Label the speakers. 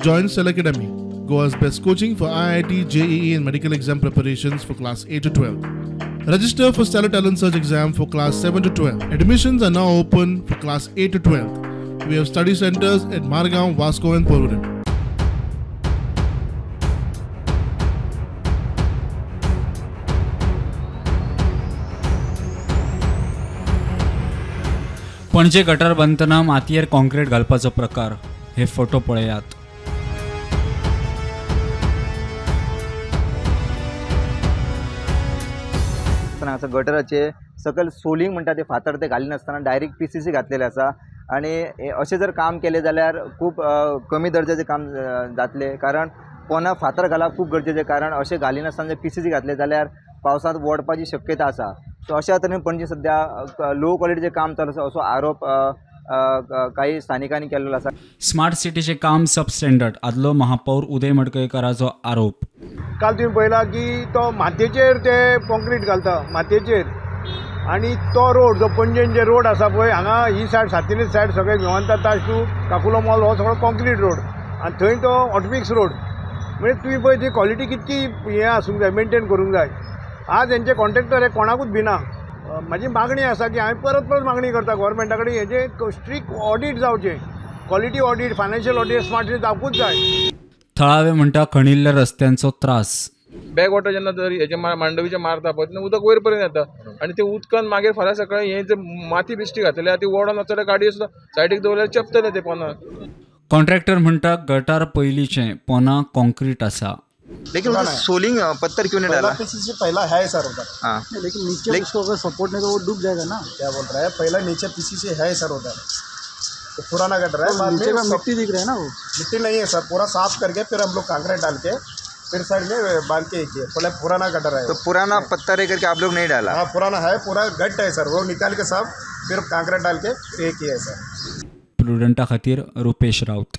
Speaker 1: Join Stellar Academy, Goa's best coaching for IIT, JEE and medical exam preparations for class 8 to 12. Register for Stellar Talent Search exam for class 7 to 12. Admissions are now open for class 8 to 12. We have study centers at Margao, Vasco and Porvorim.
Speaker 2: Panaji gutter बांदतना मातयेर concrete घालपाचो प्रकार, हे photo पळयात.
Speaker 3: हांगासर गटराचे सकयल soling म्हणटा ते फातर ते घालिनासतना डायरेक्ट पीसीसी घातलेले आसा आनी अशें जर काम केलें जाल्यार खूब कमी दर्जाचें काम जातलें, कारण पोना फातर घालप खूब गरजेचें, कारण अशें घालिनासतना जर पीसीसी घातलें जाल्यार पावसांत वोडपाची शक्यता आसा. सो अशा तरेन पणजे सद्या लो क्वॉलिटीचें काम चालू आसा असो आरोप काही स्थानिकांनी केल्लो आसा.
Speaker 2: स्मार्ट सिटीचें काम सबस्टँडर्ड, आदलो महापौर उदय मडकयकाराचो आरोप.
Speaker 4: काल तुवें पळयला की तो मातयेचेर ते कॉन्क्रीट घालता मातयेचेर, आनी तो रोड जो पणजेन जे रोड आसा पळय हांगा ही सायड सातिनी सायड सगळे विमानतळ ताज टू काकुलो मॉल हो सगळो कॉन्क्रीट रोड आनी थंय तो हॉटमिक्स रोड. म्हणजे तुवें पळय ती क्वॉलिटी कितकी हें आसूंक जाय, मेनटेन करूंक जाय. आज हेंचे कॉन्ट्रॅक्टर हे कोणाकूच भिना. म्हाजी मागणी आसा की हांवें परत परत मागणी करता गव्हर्मेंटा कडेन हेजें स्ट्रिक्ट ऑडीट जावचें, quality audit, financial audit smart city जावपूच जाय.
Speaker 2: थळावे म्हणटा खणिल्ल्या रस्त्यांचो त्रास.
Speaker 5: बॅक वॉटर जेन्ना हेजे मांडवीचे मारता पळय तेन्ना उदक वयर पर्यंत येता आनी ते उदकान मागीर फाल्यां सकाळीं हें जे माती बिश्टी घातल्या ती ओडोन वचल्यार गाडी सुद्दां सायडीक दवरल्यार चेपतले ते पोना.
Speaker 2: कॉन्ट्रॅक्टर म्हणटा गटार पयलींचें पोना कॉन्क्रीट आसा.
Speaker 3: लेकिन वो सोलिंग पत्थर क्यों नहीं डाला?
Speaker 6: पीसीसी पहला है सर उधर।
Speaker 3: हाँ,
Speaker 6: लेकिन नीचे उसको अगर सपोर्ट नहीं तो वो डूब जाएगा ना। क्या बोल रहा है, पहला नीचे पीसीसी है सर उधर, तो पुराना गटर है, बाद में
Speaker 7: मिट्टी दिख रहा है ना, वो
Speaker 6: मिट्टी नहीं है सर, पूरा साफ करके फिर हम लोग कंक्रीट डाल के फिर साइड में बांध के किए। पहले पुराना गटर है
Speaker 3: तो पुराना पत्थर है करके आप लोग नहीं डाला?
Speaker 6: हाँ, पुराना है, पूरा गट है सर, वो निकाल के साफ फिर कंक्रीट डाल के ये किया है सर।
Speaker 2: प्रुडंटा खातीर रुपेश राउत.